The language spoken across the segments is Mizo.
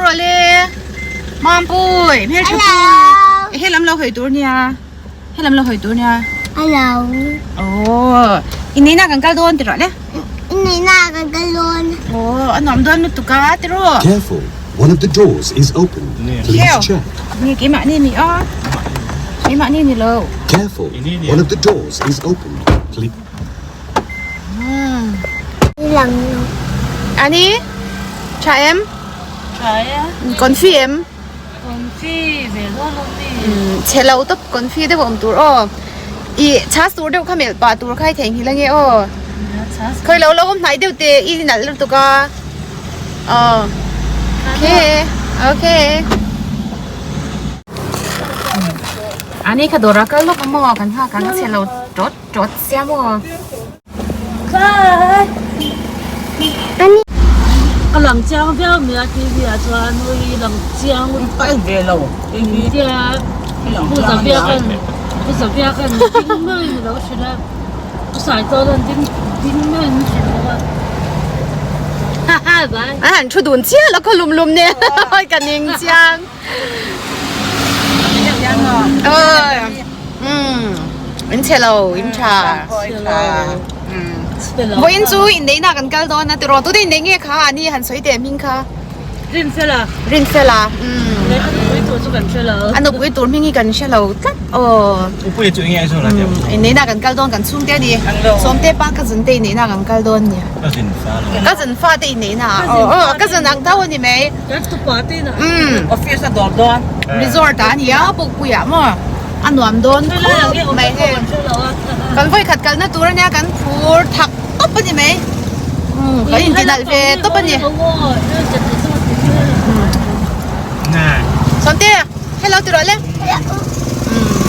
rawh le Mampui hmeltha pui helam lo hawi tur nia helam lo hawi tur nia Hello aw inneihna kan kal dawn ti rawh le Inneihna kan kal dawn aw a nuam dawn lutuk a ti rawh Careful, one of the doors is open. Please check. Nge keimahni ni a keimahni ni lo Careful, one of the doors is open. Please. Lang Ani tha em Tha e. Confi em? Confi ve dawn lo mi. Chhe lo tawp confi deuh awm tur aw. I chhas tur deuh kha melh pah tur kha i theihnghilh ange aw. Khawi lo lo awm hnai deuh teh i nalh lutuk a. Aw. Okay. Okay. Ani kha dawrah kal lawk a maw kan nghak ang a chhe lo tawt tawt sia maw. Ka lang chiang viau mai a TV ah chuan ui lang chiang Ka en ve lo TV Pu Zavia khan Pu Zavia khan ding mai ni lo hrilh a Pu Saitawn an ding ding mai an hrilh bawk a ha ha bye An han thu dun chiah lo khaw lum lum nen ka ning chiang. In chhe lo in tha vawiin chu inneihna kan kal dawn a tiraw tute inneih nge kha ani han sawi teh hming kha Rinfela Rinfela a nupui tur chu kan hre lo a nupui tur hming hi kan hre lo tlat aw Upui chu enge chu la teh inneihna kan kal dawn kan chhungte ani Sawmte pa cousin te inneihna kan kal dawn nia Cousin fa lo cousin fa te inneihna aw aw cousin ang tho ani mai Office a dawr dawn. Resort ah a ni a, Pukpui ah maw a nuam dawn khawp mai hei. Kan vawi khat kalna tur ania kan phur thak tawp a ni mai. Kan inti nalh ve tawp a ni. Sawmte, hello ti rawh le.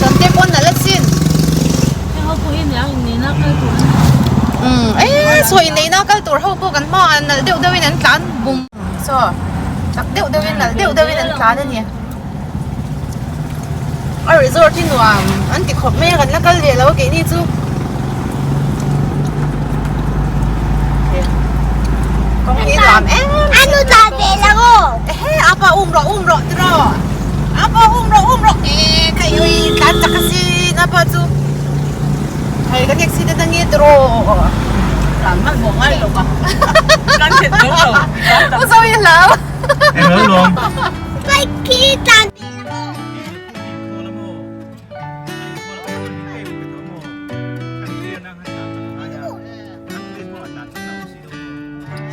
Sawmte pawn nalh a chin. Eee sawi neihna kal tur ho pawh kan hma ah nalh deuh deuhin an tlan bum. Saw chak deuh deuhin nalh deuh deuhin an tlan a ni a resort hi nuam an ti khawp mai a kan la kal leh lo a keini chu kawng hi nuam em A nu tlan ve lo aw. Ehe apa um rawh um rawh tiraw apa um rawh um rawh e ka iui tlan chak asin apa chu Hei kan accident ange tiraw. Tlan hman hmuh ngai lo ka. Kan hret lo lo. U zo i hlau. Eng lo lawm. Bike khi tlan ve lo.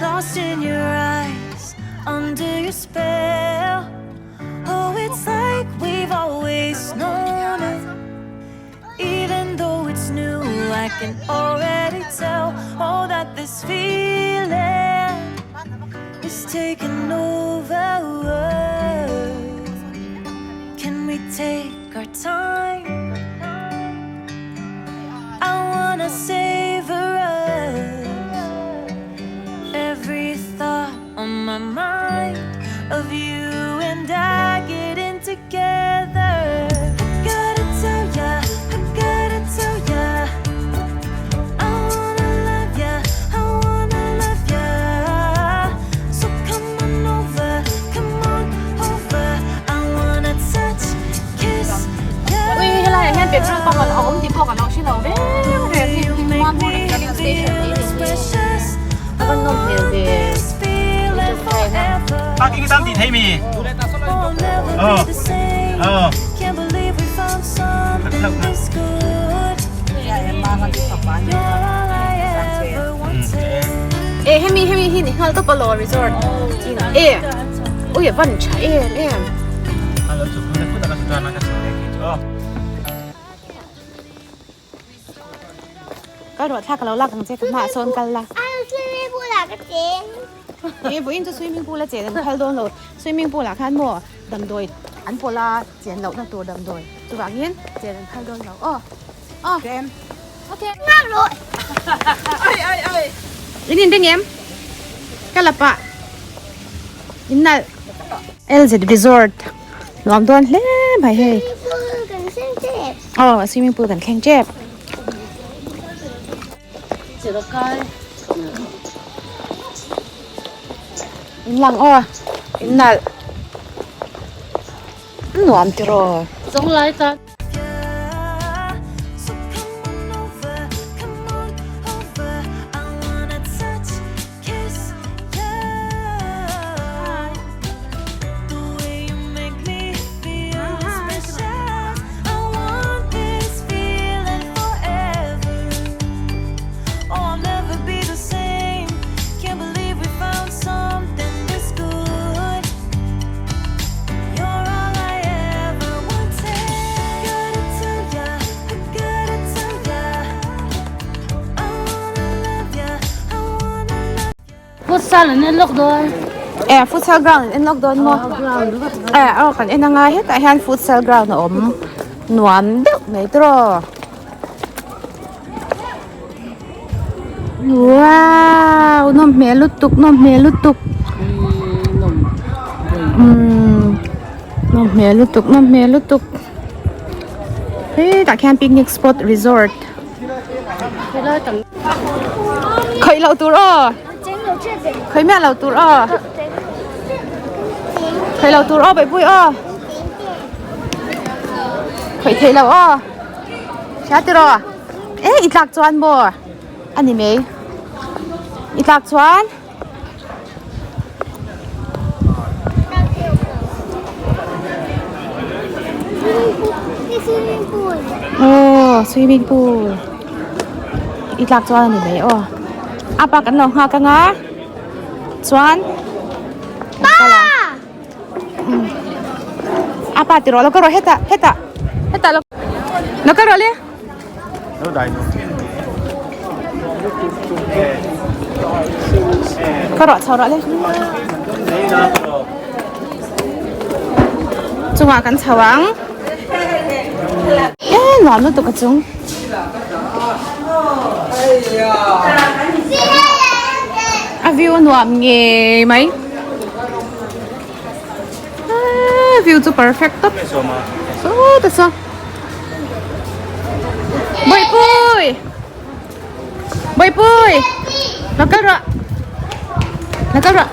Lost in your eyes, under your spell. Oh, it's like we've always known it. Even though it's new, I can already tell Oh, that this feeling is taking over Can we take our time? I wanna savor us Every thought on my mind Of you and I getting together Gotta tell ya, I gotta tell ya I wanna love ya, I wanna love ya So come on over, come on over I wanna touch, kiss ya Ui helai ah hian petrol pump a awm tih pawh ka lo hre lo reng reng hi Mamur filling station tih a ni a va nawm hmel ve Parking tam tih thei mi. Ờ. Ờ. E hemi hemi hi ni nghal tawp a law resort e ui a van tha em em. Kal rawh thla ka lo lak ang che ka hmaah sawn kal la. Swimming pool ah ka cheng. E vawiin chu swimming pool a chen an phal dawn lo. Swimming pool ah khan maw damdawi an pawlh a chen lohna tur damdawi chuvangin chen an phal dawn lo aw. Aw. Okay. Nghak rawh. Ai ai ai. In in ring em? Ka la pah. In nalh. LZ Resort nuam dawn hle mai hei. Swimming pool kan thleng tep. Aw swimming pool kan thleng tep. In lang aw in nalh. Nuam tiraw. Zawng lai tan. Futsal an en lawk dawn. Eh futsal ground an en lawk dawn maw? Eh aw kan en anga hetah hian futsal ground a awm nuam deuh mai tawh. Wow nawm hmel lutuk nawm hmel lutuk umm nawm hmel lutuk nawm hmel lutuk hetah khian picnic spot resort khawih loh tur aw khawih miah loh tur aw khawih loh tur aw baihpui aw khawih theih loh aw. Hria tiraw? E i tlak chuan maw? A ni mai. I tlak chuan? Aw swimming pool. I tlak chuan a ni mai aw. A pa kan lo nghak anga chuan kan kal ang. A pa tiraw lo ka rawh hetah hetah hetah lo lo ka rawh le. Ka rawh chho rawh le. Chungah kan chho ang. E nuam lutuk a chung. A view a nuam ngei mai. View chu perfect tawp sawta saw Bawihpui Bawihpui lo kal rawh lo kal rawh.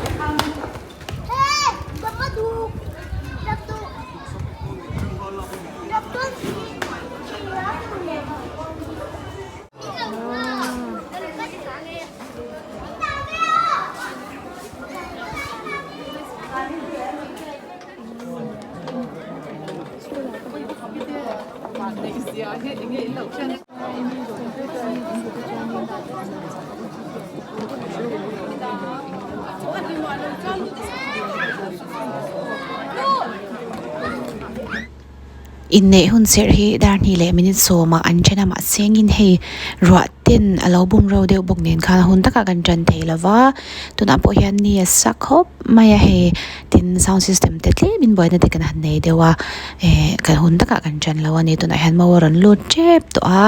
Inneih hun serh hi dar hnih leh minute sawmah an then a mahse engin hei ruah ten a lo bum ro deuh bawk nen khan hun takah kan tan thei lo va tunah pawh hian ni a sa khawp mai a hei tin sound system te tlemin buaina te kan han nei deuh a eh kan hun takah kan tan lo a ni tunah hian mo a rawn lut tep tawh a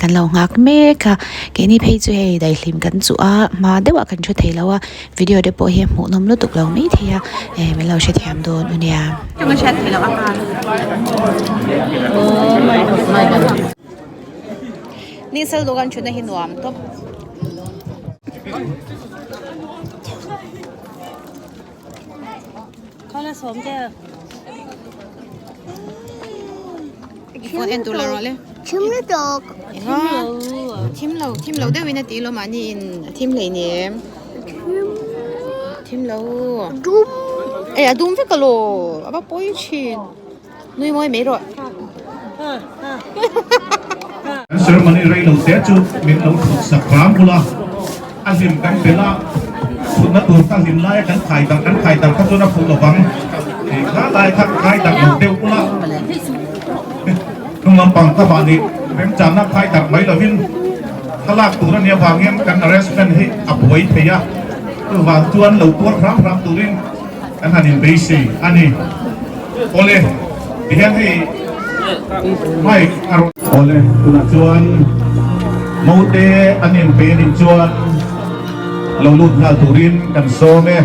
kan lo nghak mek a keini phei chu hei daihlim kan chuh a hma deuhah kan thu thei lo a. Video te pawh hi a hmuhnawm lutuk lo maithei a eh min lo hrethiam dawn u nia. Ni sal dukan thutna hi nuam tawp. Phone en tur la rawh le. Thim lutuk. Enga thim lo thim lo deuhin a tih lo mahni in a thim hlei nem. Thim lo. Dum. E a dum vek alo a va pawi thin. Nui mawi mai rawh. Kan ceremony rei lo te chu min lo thut sak ram bula a hlim kan bel a thutna tur kha hlim laia kan khai dang kan khai dang kha chuan a fuh lovang tih kha lai kha khai dang lo deuh ula hnung lampang kha mahni remchanna khai dang mai lovin thlalak tur ania vangin kan arrangement hi a buai thei a chuvang chuan lo tuar hram hram turin kan han inbeisei a ni. Awle tihian hei mic a rawn. Awle tunah chuan Mote an inpe a nih chuan lo lut nghal turin kan sawm e.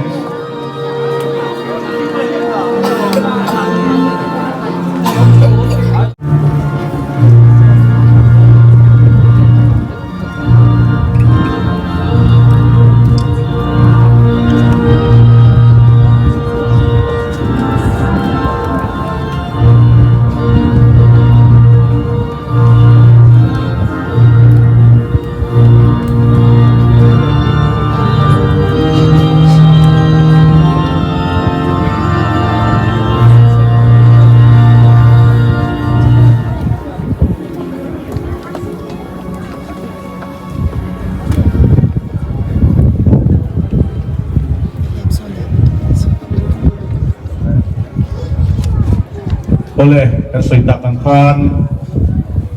Awle, kan sawi tak ang khan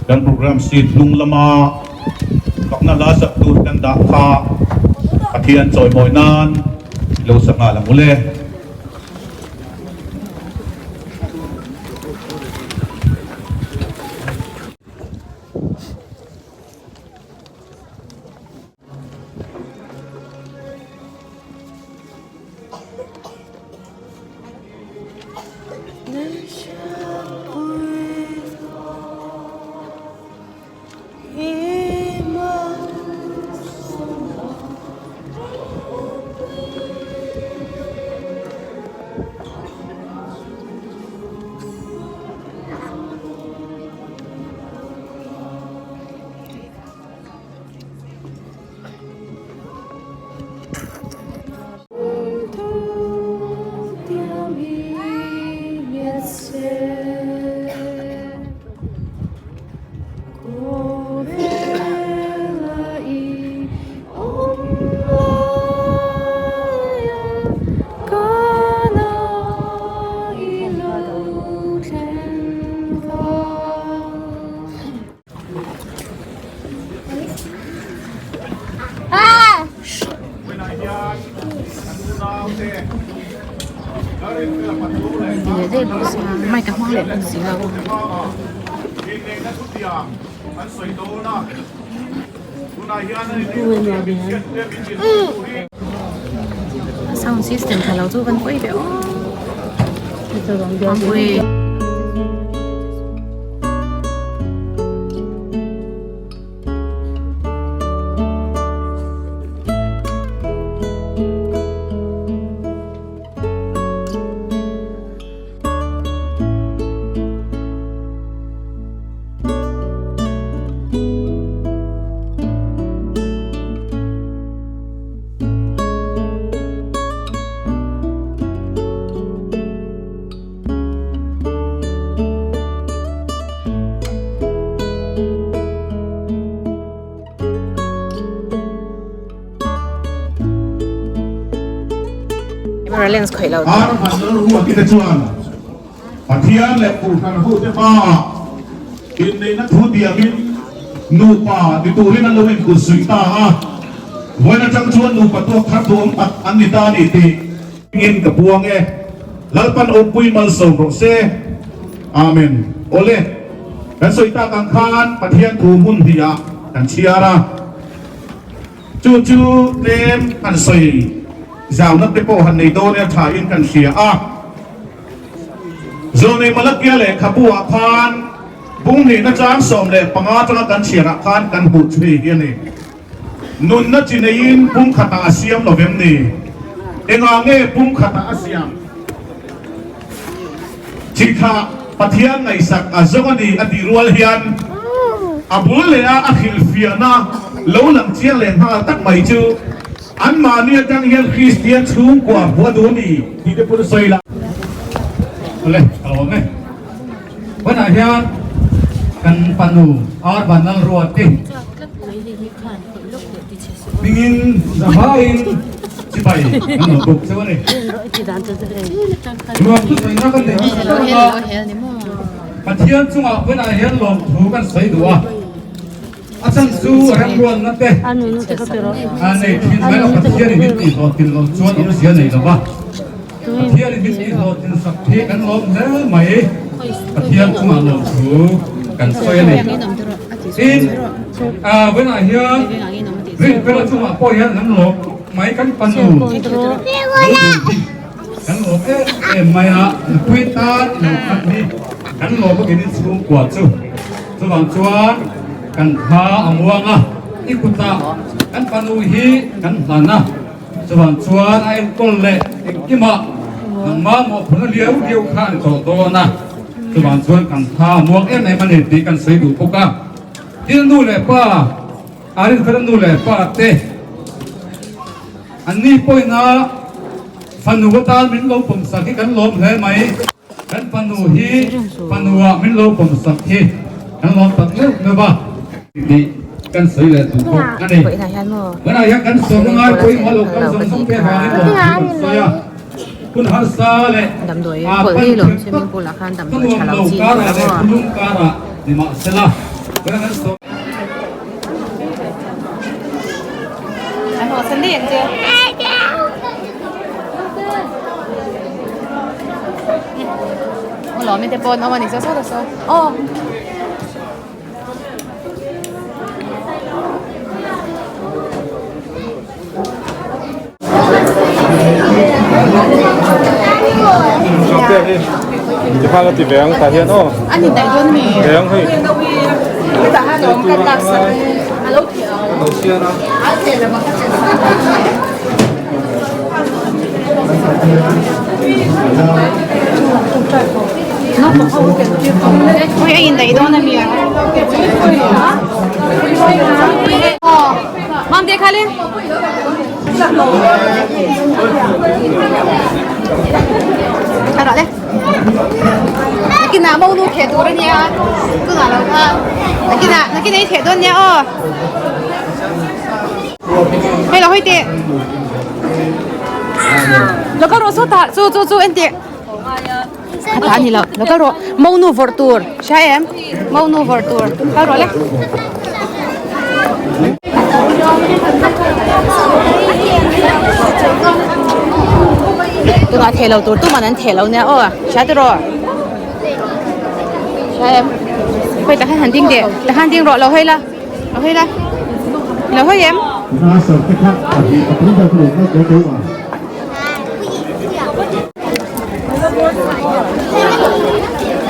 kan program seat hnung lama fakna hla sak tur kan dah kha Pathian chawimawi nan i lo sa nghal ang ule. Sound system tha lo chu kan pawi ve aw. Lens khawih lo Ar Vanlalruati te chuan Pathian leh Kohhran hote hmaah inneihna thu tiangin nupa ni turin an lo inkut suih ta a, vawiin atang chuan nupa tuak thar duhawm tak an ni ta a ni tih in ka puang e. Lalpan awmpui malsawm rawh se. Amen. Awle, kan sawi tak ang khan Pathian thu hmun hnih ah kan chhiar a. Chu chu tlem kan sawi zauna te pawh han nei dawn nia tha in kan hria a. Zawnei Malakia lehkhabu ah khan bung hnihna chang 15 atanga kan chhiar ah khan kan hmuh chu hei hi a ni. Nunna chi neiin pum khatah a siam lo vem ni? Engah nge pum khatah a siam? Chi kha Pathian ngaihsak a zawng a ni a tih rual hian a bul leh a a hrilhfiahna lo lang chiang leh nghal tak mai chu anmahni atang hian Kristian chhungkua hmuh a duh a ni tih te pawh sawi la. Awle, ka lawm e. Hmanah hian kan fanu Ar Vanlalruati hmingin zahaiin chibai kan lo buk cheu a ni. Nuam thusawinak kan neih hmasa ber a, Pathian chungah hmanah hian lawmthu kan sawi duh a. A chhan chu remrualna te a nei thin mai a, Pathianin min tihhlawhtlin loh chuan awmzia nei lo va, Pathianin min tihhlawhtlin sak hi kan lawm hle mai, Pathian chungah lawmthu kan sawi a ni. Tin, vawiinah hian Rinfela chungah pawh hian kan lawm mai, kan fanu lo dun hi kan lawm em em mai a, nupui tan lo khat hi kan lawm a kinin chhungkua chu. Chuvang chuan kan tha a muang a, i kutah kan fanu hi kan hlan a, chuvang chuan a enkawl leh engkimah nangmah mawhphurhna liau liau kha an tawh dawn a, chuvang chuan kan tha a muang em em a ni tih kan sawi duh bawk a. Thil nu leh pa, a rinfela nu leh pa te an ni pawhin a fanu atan min lo pawmsak hi kan lawm hle mai. Kan fanu hi fanu ah min lo pawm sak hi kan lawm tak meuh meuh a tih kan sawi leh duh bawk a ni. Tunah hian kan sawm ngai pawimawh lo kal zawng zawng te vangin lawm thu kan sawi a. Hun harsa leh Damdawi a pawlh pan hi lawm thim swimming tak pool ah khan ka damdawi nuam tha lo lo chi karah ni leh maw. khulum karah nimahsela kan han sawi. An haw san daih ang che. Aw lawm te pawh an awm a ni saw saw saw aw. Ani daih dawn mi. Ui a in daih dawn a mi a. Mam te khale. Thar le. Nakinah mo nu theh tur ania tunah lo kha nakinah nakinah i theh dawn nia aw. Hei lo hei teh. Lo kal rawh saw tah chu chu chu en teh. Kha ta ani lo lo kal rawh mo nu vawrh tur hria em mo nu vawrh tur kal rawh le. Tunah theh lo tur tuman an theh lo nia aw hria tiraw hria em khawi takhan han ding teh takhan ding rawh lo hawi la lo hawi la lo hawi em.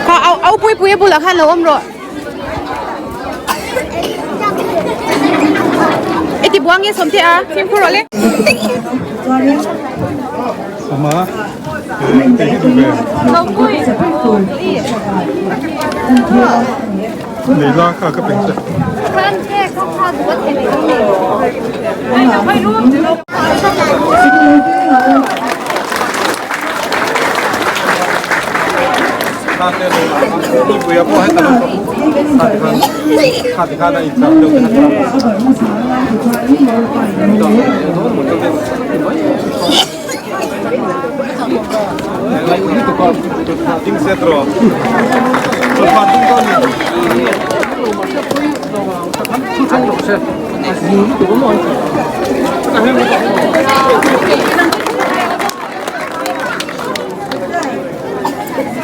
Kha au au pui pui a bulah khan lo awm rawh. I ti buang nge sawm te a fimkhur rawh le.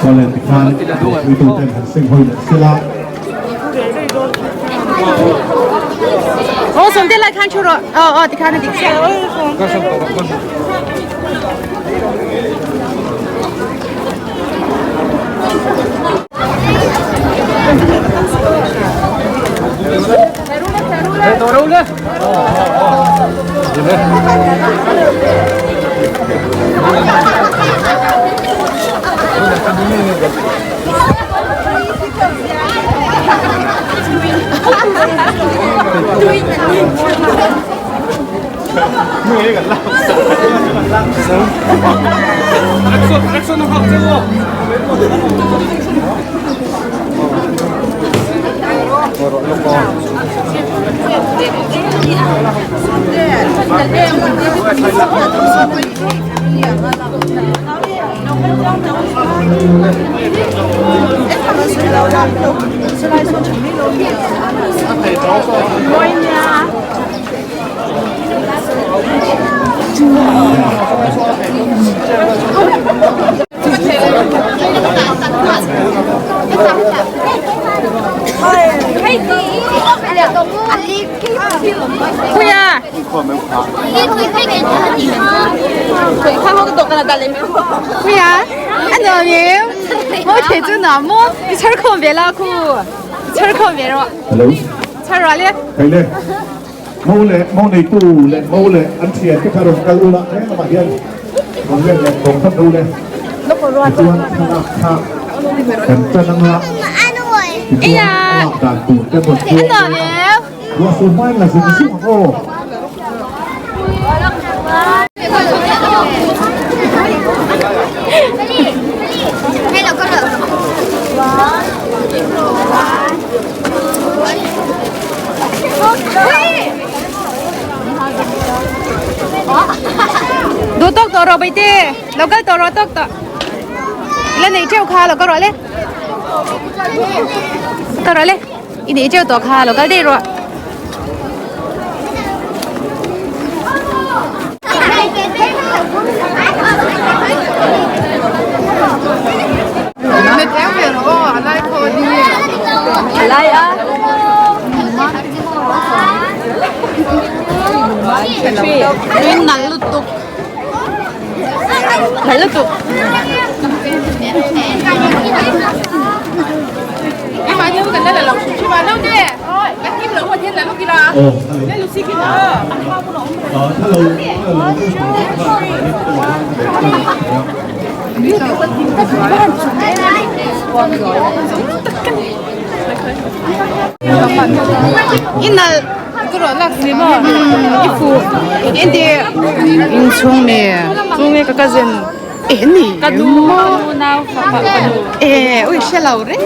Chuan tikhan puitu ten han seng hawi leh sela. Aw sawm te lai khan thu rawh. Aw aw tikhan a dik chiah. Puia. Puia. Anh nói nhiều. Mỗi thế chú nào mua đi chơi không về là khu. Chơi không về rồi. Hello. Chơi rồi đi. Hei le. Mo leh mo neitu leh mo leh an thian te kha rawn kal ula tlem lamah hian rawn let leh tawng tlat lo le. Tichuan thlalak kha kan chan anga tichuan a lak dan tur te rawn puang dawn a. Ruahsur hmain la zung zung ang aw. Duh tawk tawh rawh Baite. Lo kal tawh rawh tawk tawh. I la nei teuh kha lo kal rawh le. Kal rawh le. I nei teuh tawh kha lo kal daih rawh. Nal lutuk. Nal lutuk. I nal i fu ente in chhung me Chunge ka cousin e ni ka nu nau fapa ka nu e ui hre lo reng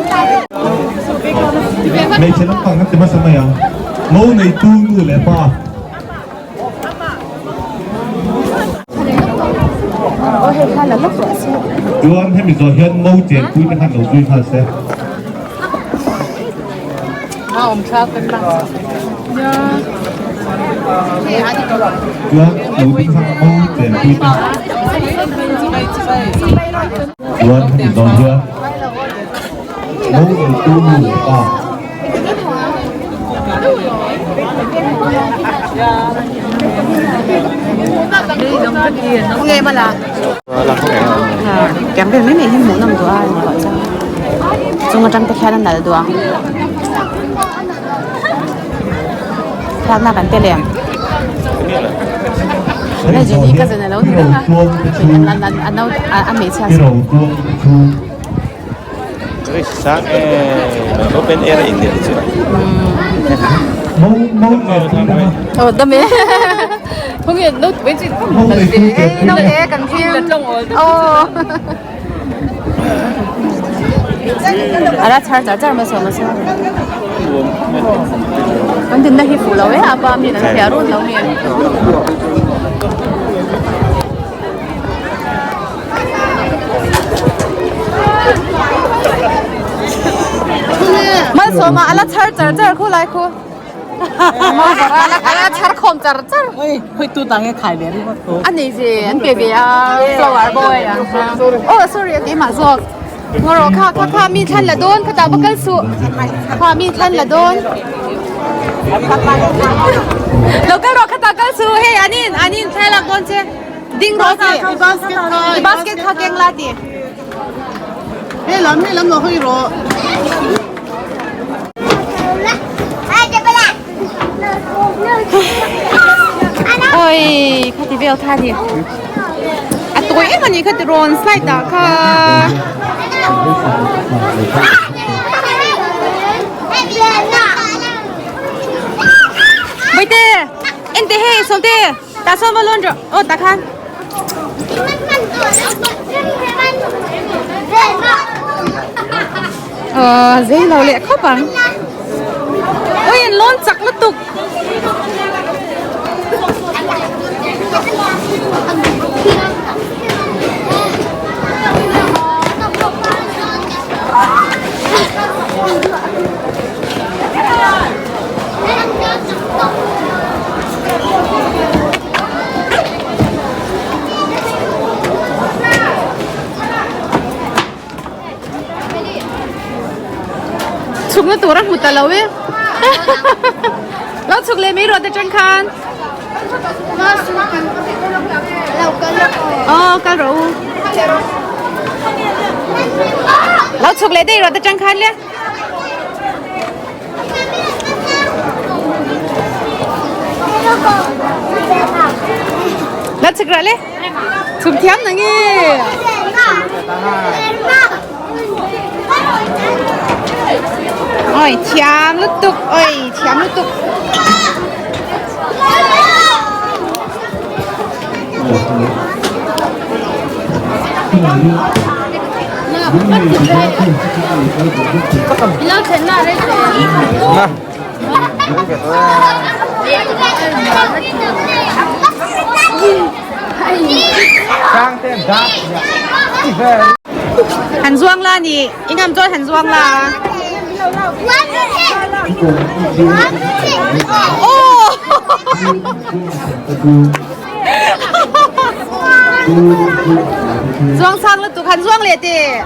Hmeichhe lampang kan ti hmasa mai ang. Mo neitu nu leh pa. Chuan hemi zawh hian mo chenpui te khan lo zui nghal se. Chuan lo ding nghal mo chenpui te. Chuan hemi zawh hian mo neitu nu leh pa. Nghe mà là kém về mấy mẹ hin muốn nằm đùa ai mà gọi sao chung ở trong cái khe nó là đùa thang na kan te lem Hei zawh hian i ro tuang te chu i ro tuang te chu Open air in dia chu. Mo mo nei tu te Ờ đâm ấy. Không hiểu đâu với chị mo nei tu te chu đâu thế cần phim. Ờ. Ala char char char mà sao mà sao. Kan tin na hi fu lo e apa mi nan thia run lo mi. Mal soma ala char char char khu lai khu. Ala char khom char char. Hoi tu tang e khai ve ri Anh này gì anh về về à flower boy à. Oh sorry cái mà rồi. Ngoro kha kha kha mi than là don kha ta bakal su. Kha mi than là don. Local ro kha ta kal su hey anin anin thai lak don che. Ding ro ti. Basket kha keng la ti. Ôi, kha ti vel kha ni. A toi em ani kha ti ron slide da kha. Boi te, en te hey som te. Ta som ba lon ro. Oh ta khan. Ờ, dễ lo lẹ khóc bằng. Ôi, anh lon chặt nó tục. Chụp nó tủ rắc một tà lâu ấy. Lo chụp lên mấy rồi ta chân khan. Ờ, cá rô. Lo chụp lên đây rồi ta chân khan liền. Lo chụp rồi lên. Chụp thiam nữa nghe. Ôi thiam lutuk, ôi thiam lutuk. Han zuang la ni i ngam chuan han zuang la. Aw. Zuang sang lutuk han zuang leh teh.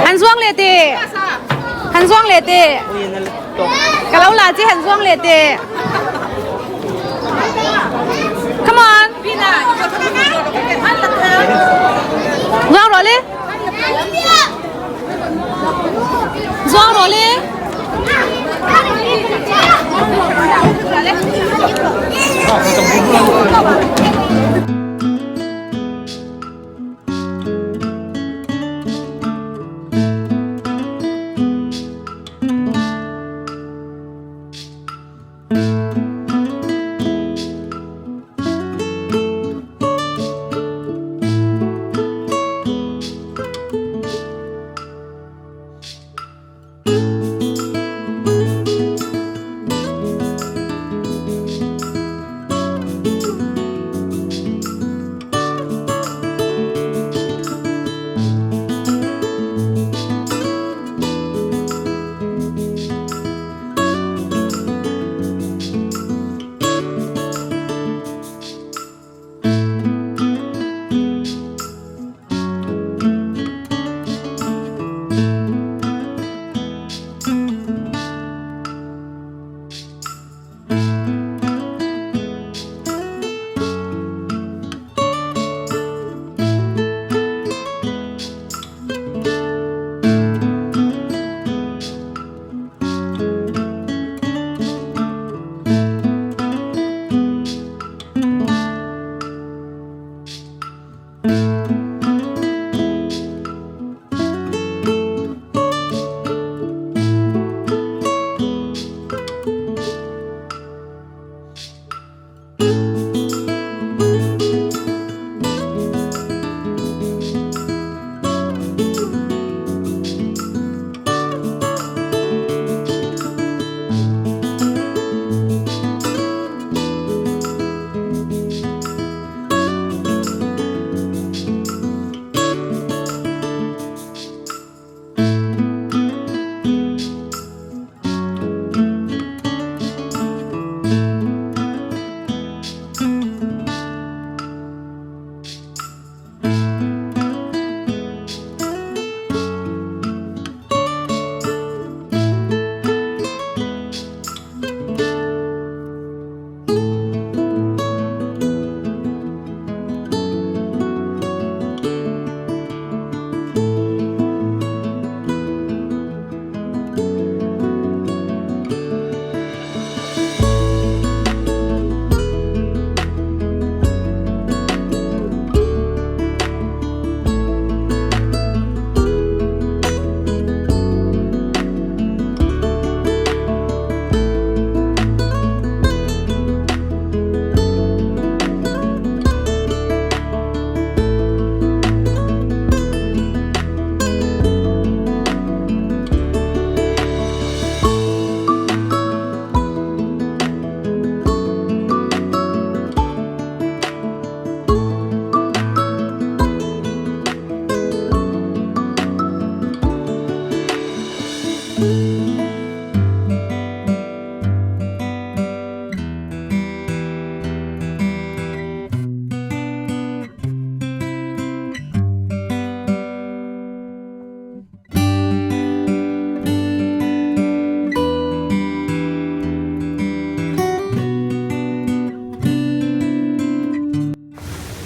Han zuang leh teh Han zuang leh teh Ka lo la che han zuang leh teh Come on Zuang rawh le Zuang rawh le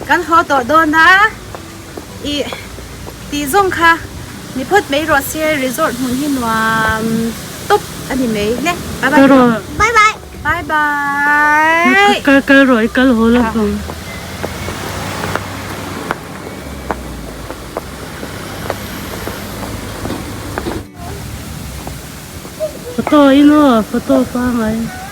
Kan haw tawh dawn a, ih tih zawng kha ni phawt mai rawh se resort hmun hi nuam tawp a ni mai hle bye bye bye bye bye bye kal kal rawh i kal haw lo vang. Photo in aw photo pangai.